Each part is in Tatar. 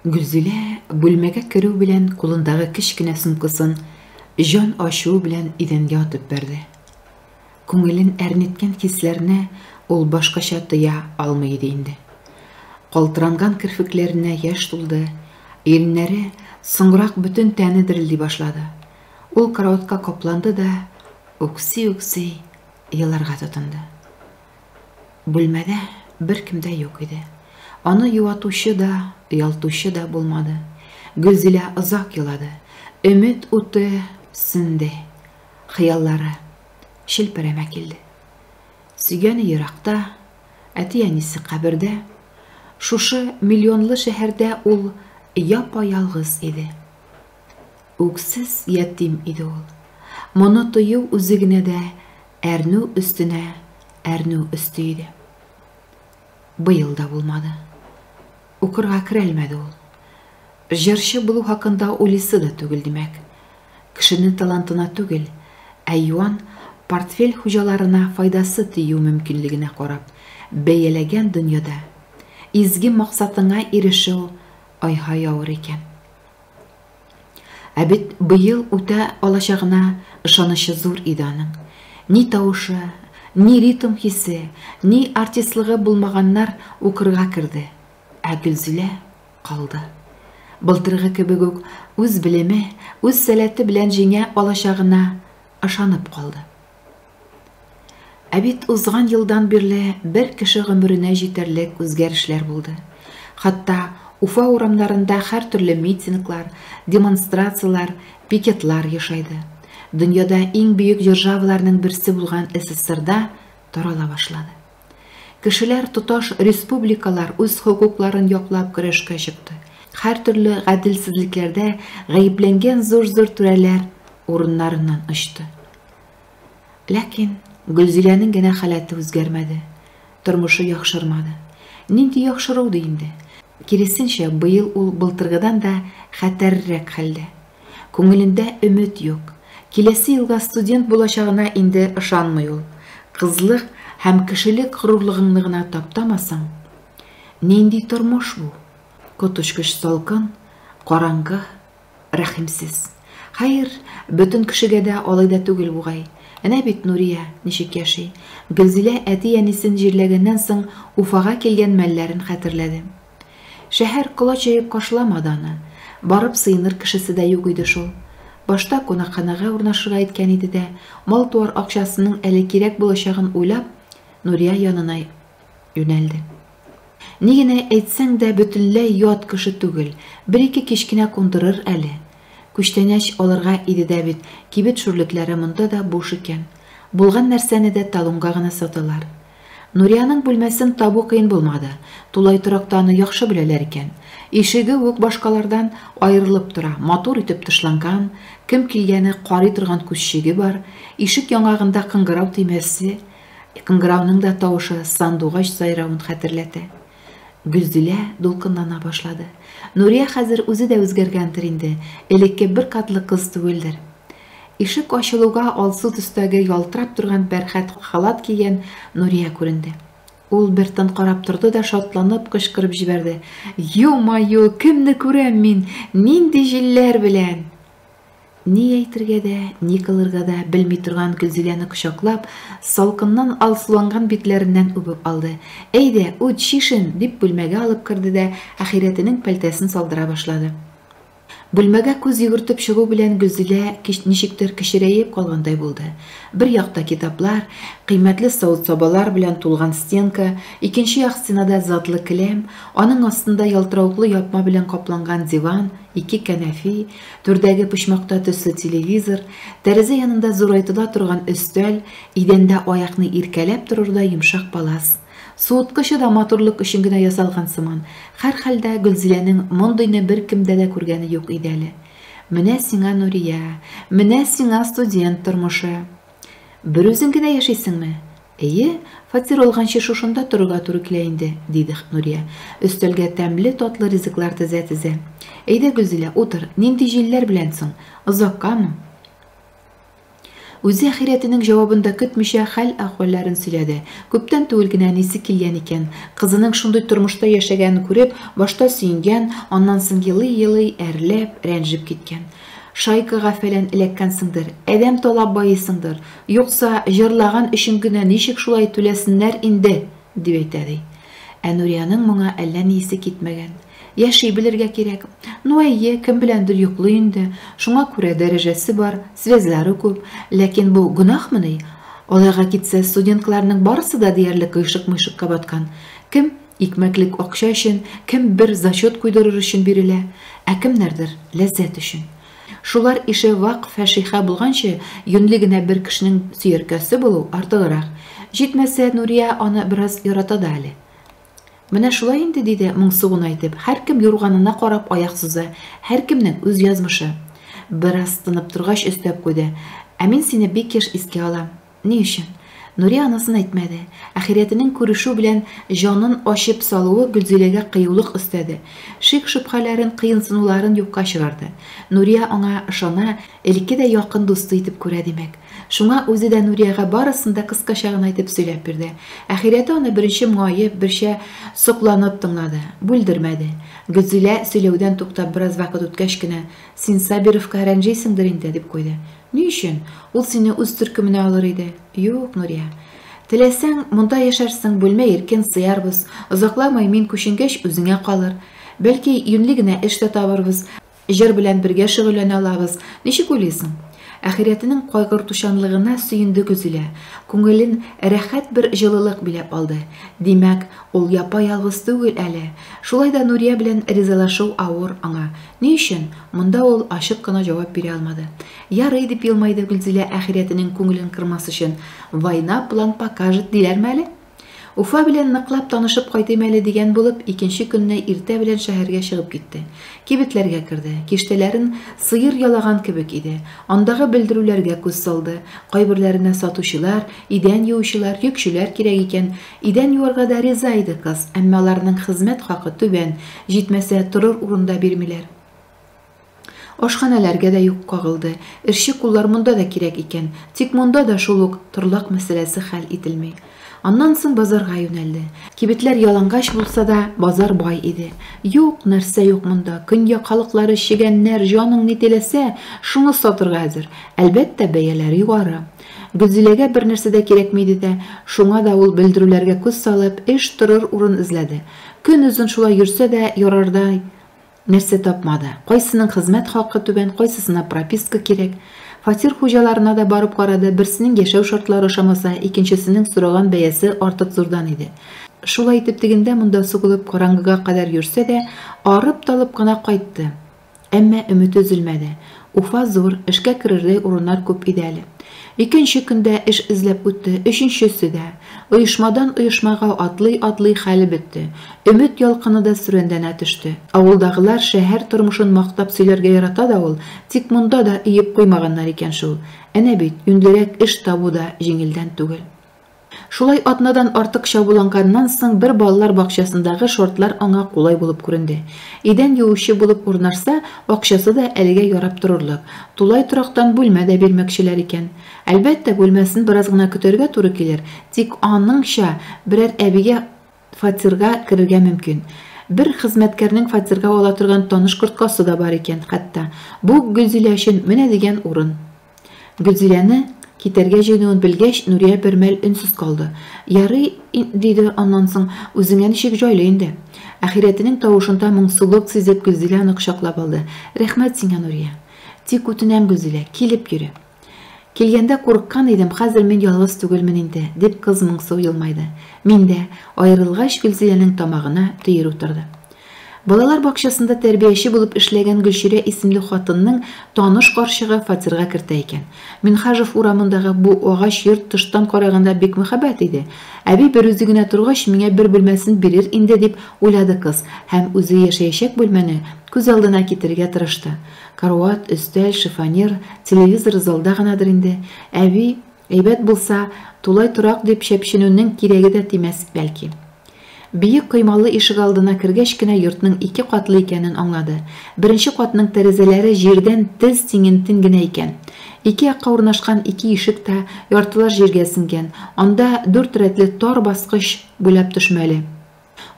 Гөлзилә бүлмәгә керү белән кулындагы кечкенә сумкасын җан ачуы белән идәнгә атып бәрде. Күңелен әрнеткән хисләрне ул башкача тыя алмый иде инде. Калтыранган керфекләренә яшь тулды, иреннәре, соңрак бөтен тәне дерелди башлады. Ул караватка капланды да, үкси-үкси еларга тотынды. Бүлмәдә беркем дә юк иде. Аны юатучы да, оялтучы да булмады. Гөлзилә озак елады. Өмет уты сүнде. Хыяллары челпәрәмә килде. Сөйгәне еракта, әти-әнисе кабердә. Шушы миллионлы шәһәрдә ул япа-ялгыз иде. Үксез ятим иде ул. Моны тою үзе генә дә әрнү өстенә әрнү өсти иде. Быел да булмады. Укырга керәлмәде ул. Җырчы булу хакында уйлыйсы да түгел, димәк. Кешене талантына түгел, ә юан портфель хуҗаларына файдасы тию мөмкинлегенә карап бәяләгән дөньяда изге максатыңа ирешү ай-һай авыр икән. Ә бит быел үтә алачагына ышанычы зур иде аның. Ни тавышы, ни ритм хисе, ни артистлыгы булмаганнар укырга керде, ә Гөлзилә калды. Былтыргы кебек үк үз белеме, үз сәләте белән җиңә алачагына ышанып калды. Ә бит узган елдан бирле бер кеше гомеренә җитәрлек үзгәрешләр булды. Хәтта Уфа урамнарында һәртөрле митинглар, демонстрацияләр, пикетлар ешайды. Дөньяда иң бөек державаларның берсе булган СССРда тарала башлады. Кешеләр тоташ республикалар үз хокукларын яклап көрәшкә чыкты. Һәртөрле гаделсезлекләрдә гаепләнгән зур-зур түрәләр урыннарыннан очты. Ләкин Гөлзиләнең генә халәте үзгәрмәде, тормышы яхшырмады. Нинди яхшыру ди инде? Киресенчә, быел ул былтыргыдан да хәтәррәк хәлдә. Күңелендә өмет юк. Киләсе елга студент булачагына инде ышанмый ул. Кызлык һәм кешелек горурлыгыңны гына таптамасаң, нинди тормыш бу? Коточкыч салкын, караңгы, Рәхимсез. Хәер, бөтен кешегә дә алай да түгел бугай. Әнә бит Нурия ничек яши. Гөлзилә әти-әнисен җирләгәннән соң Уфага килгән мәлләрен хәтерләде. Шәһәр колач җәеп каршыламады аны. Барып сыеныр кешесе дә юк иде шул. Башта кунакханәгә урнашырга әйткән иде дә, мал-туар акчасының әле кирәк булачагын уйлап, Нурия янына юнәлде. Ни генә әйтсәң дә, бөтенләй ят кеше түгел, бер-ике кич кенә кундырыр әле. Күчтәнәч алырга иде дә бит, кибет шүрлекләре монда да буш икән. Булган нәрсәне дә талонга гына саталар. Нуриянең бүлмәсен табу кыен булмады, тулай торакта аны яхшы беләләр икән. Ишеге үк башкалардан аерылып тора, матур итеп тышланган, кем килгәне карый торган күзчеге бар, ишек яңагында кыңгырау төймәсе, Кыңгырауның да тавышы сандугач сайравын хәтерләтә. Гөлзилә дулкынлана башлады. Нурия хәзер үзе дә үзгәргәндер инде, элекке беркатлы кыз түгелдер. Ишек ачылуга алсу төстәге ялтырап торган бәрхәт халат кигән Нурия күренде. Ул бер тын карап торды да шатланып кычкырып җибәрде. Ё-моё, кемне күрәм мин? Нинди җилләр белән? Ни әйтергә дә, ни кылырга да белми торган Гөлзиләне кочаклап, салкыннан алсуланган битләреннән үбеп алды. Әйдә, үт, чишен, дип бүлмәгә алып керде дә ахирәтенең пәлтәсен салдыра башлады. Бүлмәгә күз йөгертеп чыгу белән Гөлзилә ничектер кечерәеп калгандай булды. Бер якта китаплар, кыйммәтле савыт-сабалар белән тулган стенка, икенче як стенада затлы келәм, аның астында ялтыравыклы япма белән капланган диван, ике кәнәфи, түрдәге почмакта төсле телевизор, тәрәзә янында зурайтыла торган өстәл, идәндә аякны иркәләп торырдай йомшак палас. Суыткычы да матурлык өчен генә ясалган сыман. Һәрхәлдә, Гөлзиләнең мондыйны беркемдә дә күргәне юк иде әле. Менә сиңа Нурия, менә сиңа студент тормышы! Берүзең генә яшисеңме? Әйе, фатир алганчы шушында торырга туры килә инде, диде Нурия, өстәлгә тәмле-татлы ризыклар тезә-тезә. Әйдә, Гөлзилә, утыр, нинди җилләр белән соң? Озаккамы? Үзе ахирәтенең җавабын да көтмичә хәл-әхвәлләрен сөйләде. Күптән түгел генә әнисе килгән икән. Кызының шундый тормышта яшәгәнен күреп, башта сөенгән, аннан соң елый-елый, әрләп, рәнҗеп киткән. Шайкага фәлән эләккәнсеңдер, адәм талап байыйсыңдыр, юкса, җырлаган өчен генә ничек шулай түләсеннәр инде, дип әйтә ди. Ә Нуриянең моңа әллә ни исе китмәгән. Яши белергә кирәк. Ну, әйе, кем беләндер йоклый инде. Шуңа күрә дәрәҗәсе бар, связьлары күп. Ләкин бу гөнаһмыни? Алайга китсә, студенткаларның барысы да диярлек гыйшык-мыйшыкка баткан. Кем икмәклек акча өчен, кем бер зачет куйдырыр өчен бирелә, ә кемнәрдер, ләззәт өчен. Шулар ише вак фәшихә булганчы, юньле генә бер кешенең сөяркәсе булу артыграк. Җитмәсә, Нурия аны бераз ярата да әле. Менә шулай инде, диде моңсу гына итеп, һәркем юрганына карап аяк суза, һәркемнең үз язмышы. Бераз тынып торгач өстәп куйды, Ә мин сине бик еш искә алам. Ни өчен? Нурия анысын әйтмәде. Ахирәтенең күрешү белән җанын ачып салуы Гөлзиләгә кыюлык өстәде. Шик-шөбһәләрен, кыенсынуларын юкка чыгарды. Нурия аңа ышана, элекке дә якын дусты итеп күрә, димәк. Шуңа үзе дә Нуриягә барысын да кыскача гына итеп сөйләп бирде. Ахирәте аны беренче моңаеп, берчә сокланып тыңлады. Бүлдермәде. Гөлзилә сөйләүдән туктап бераз вакыт үткәч кенә, Син Сабировка рәнҗисеңдер инде, дип куйды. Ни өчен? Ул сине үз төркеменә алыр иде. Юк, Нурия. Теләсәң, монда яшәрсең, бүлмә иркен, сыярбыз. Озакламый мин күченгәч, үзеңә калыр. Бәлки, юньле генә эш тә табырбыз. Җыр белән бергә шөгыльләнә алабыз. Ничек уйлыйсың? Ахирәтенең кайгыртучанлыгына сөенде Гөлзилә. Күңелен рәхәт бер җылылык биләп алды. Димәк, ул япа-ялгыз түгел әле. Шулай да Нурия белән ризалашу авыр аңа. Ни өчен? Монда ул ачык кына җавап бирә алмады. Ярый, дип елмайды Гөлзилә ахирәтенең күңелен кырмас өчен. Война план покажет, диләрме әле? Уфа белән ныклап танышып кайтыйм әле дигән булып, икенче көнне иртә белән шәһәргә чыгып китте. Кибетләргә керде. Киштәләрен сыер ялаган кебек иде. Андагы белдерүләргә күз салды. Кайберләренә сатучылар, идән юучылар, йөкчеләр кирәк икән. Идән юарга да риза иде кыз, әмма аларның хезмәт хакы түбән, җитмәсә, торыр урын да бирмиләр. Ашханәләргә дә юк кагылды. Эшче куллар монда да кирәк икән. Тик монда да шул ук торлак мәсьәләсе хәл ителми. Аннан соң базарга юнәлде. Кибетләр ялангач булса да, базар бай иде. Юк, нәрсә юк монда. Көньяк халыклары, чегәннәр, җаның ни теләсә, шуны сатырга әзер. Әлбәттә, бәяләр югары. Гөлзиләгә бернәрсә дә кирәкми иде дә, шуңа да ул белдерүләргә күз салып, эш торыр урын эзләде. Көнозын шулай йөрсә дә, ярардай нәрсә тапмады. Кайсының хезмәт хакы түбән, кайсысына прописка кирәк. Фатир хуҗаларына да барып карады, берсенең яшәү шартлары ошамаса, икенчесенең сораган бәясе артык зурдан иде. Шулай итеп тегендә-монда сугылып караңгыга кадәр йөрсә дә, арып-талып кына кайтты. Әмма өмете өзелмәде. Уфа зур, эшкә керердәй урыннар күп иде әле. Икенче көн дә эш эзләп үтте, өченчесе дә. Оешмадан оешмага атлый-атлый хәле бетте. Өмет ялкыны да сүрәнләнә төште. Авылдагылар шәһәр тормышын мактап сөйләргә ярата да ул, тик монда да өеп куймаганнар икән шул. Әнә бит, юньлерәк эш табу да җиңелдән түгел. Шулай атнадан артык чабуланганнан соң бер балалар бакчасындагы шартлар аңа кулай булып күренде. Идән юучы булып урнашса, акчасы да әлегә ярап торырлык. Тулай торактан бүлмә дә бирмәкчеләр икән. Әлбәттә, бүлмәсен бераз гына көтәргә туры килер, тик аныңча берәр әбигә фатирга керергә мөмкин. Бер хезмәткәрнең фатирга ала торган таныш корткасы да бар икән хәтта. Бу Гөлзилә өчен менә дигән урын. Гөлзиләне китәргә җыенуын белгәч, Нурия бер мәл өнсез калды. Ярый, диде аннан соң, үзеңә ничек җайлы инде. Ахирәтенең тавышында моңсулык сизеп, Гөлзилә аны кочаклап алды. Рәхмәт сиңа, Нурия. Тик үтенәм, Гөлзилә, килеп йөре. Килгәндә курыккан идем, хәзер мин ялгыз түгелмен инде, дип кыз моңсу елмайды. Мин дә, аерылгач, Гөлзиләнең тамагына төер утырды. Балалар бакчасында тәрбияче булып эшләгән Гөлчирә исемле хатынның таныш карчыгы фатирга кертә икән. Минһаҗев урамындагы бу агач йорт тыштан караганда бик мәһабәт иде. Әби берүзе генә торгач, миңа бер бүлмәсен бирер инде дип уйлады кыз һәм үзе яшәячәк бүлмәне күз алдына китерергә тырышты. Карават, өстәл, шифоньер, телевизор залда гынадыр инде. Әби, әйбәт булса, тулай торак дип чәпченүнең кирәге дә тимәс, бәлки. Биек коймалы ишегалдына кергәч кенә йортның ике катлы икәнен аңлады. Беренче катның тәрәзәләре җирдән тез тиңентен генә икән. Ике якка урнашкан ике ишек тә яртылаш җиргә сеңгән. Анда дүрт рәтле тар баскыч буйлап төшмәле.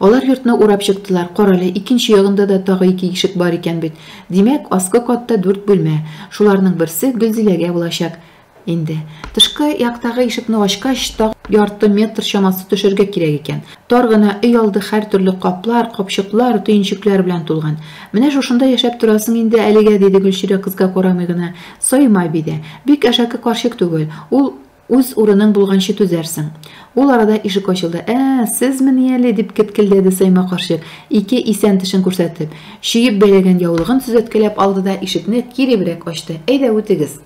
Алар йортны урап чыктылар. Карале, икенче ягында да тагы ике ишек бар икән бит. Димәк, аскы катта дүрт бүлмә. Шуларның берсе Гөлзиләгә булачак инде. Тышкы яктагы ишекне ачкач, тагы ярты метр чамасы төшәргә кирәк икән. Тар гына өй алды һәртөрле каплар, капчыклар, төенчекләр белән тулган. Менә шушында яшәп торасың инде әлегә, диде Гөлчирә кызга карамый гына. Сайма әби дә. Бик әшәке карчык түгел. Ул Үз урының булганчы түзәрсең. Ул арада ишек ачылды. Ә, сезмени әле, дип кеткелдәде Саймә карчык, ике исән тешен күрсәтеп. Чөеп бәйләгән яулыгын төзәткәләп алды да ишекне киребрәк ачты. Әйдә, үтегез.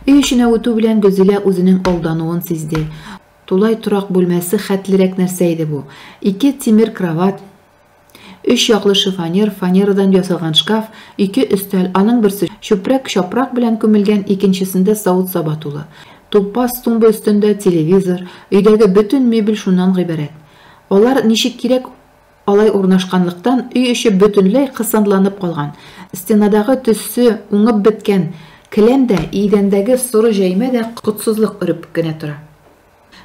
Өй эченә үтү белән Гөлзилә үзенең алдануын сизде. Тулай торак бүлмәсе хәтлерәк нәрсә иде бу. Ике тимер кровать, Өч яклы шифоньер, фанерадан ясалган шкаф, ике өстәл, аның берсе чүпрәк-чапрак белән күмелгән, икенчесендә савыт-саба тулы. Тупас тумба өстендә телевизор, өйдәге бөтен мебель шуннан гыйбарәт. Алар ничек кирәк алай урнашканлыктан, өй эче бөтенләй кысанланып калган. Стенадагы төсе уңып беткән келәм дә, идәндәге соры җәймә дә котсызлык өреп кенә тора.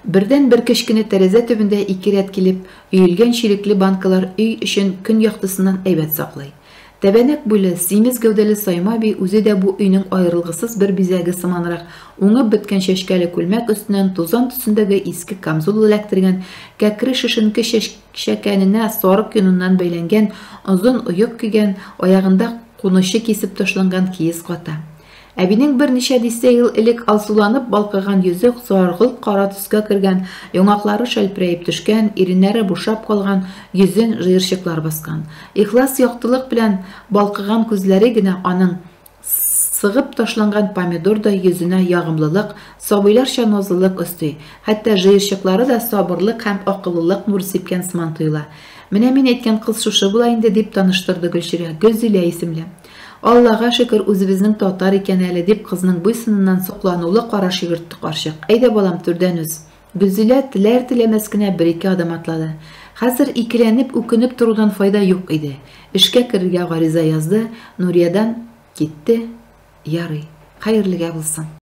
Бердәнбер кечкенә тәрәзә төбендә ике рәт килеп өелгән чирекле банкалар өй эчен көн яктысыннан әйбәт саклый. Тәбәнәк буйлы, симез гәүдәле Сайма әби үзе дә бу өйнең аерылгысыз бер бизәге сыманрак, уңып беткән чәчкәле күлмәк өстеннән тузан төсендәге иске камзул эләктергән, кәкре шешенке чәкәненә сарык йоныннан бәйләнгән озын оек кигән, аягында кунычы кисеп ташланган киез ката. Әбинең берничә дистә ел элек алсуланып балкыган йөзе саргылт кара төскә кергән, яңаклары шәлперәеп төшкән, иреннәре бушап калган, йөзен җыерчыклар баскан. Ихлас яктылык белән балкыган күзләре генә аның сыгып ташланган помидордай йөзенә ягымлылык, сабыйларча назлылык өсти, хәтта җыерчыклары да сабырлык һәм акыллылык нуры сипкән сыман тоела. Менә мин әйткән кыз шушы була инде, дип таныштырды Гөлчирә, Гөлзилә исемле. Аллага шөкер, үзебезнең татар икән әле, дип кызның буй-сыныннан сокланулы караш йөгертте карчык. Әйдә, балам, түрдән уз. Гөлзилә теләр-теләмәс кенә бер-ике адым атлады. Хәзер икеләнеп, үкенеп торудан файда юк иде. Эшкә керергә гариза язды, Нуриядан китте. Ярый, хәерлегә булсын.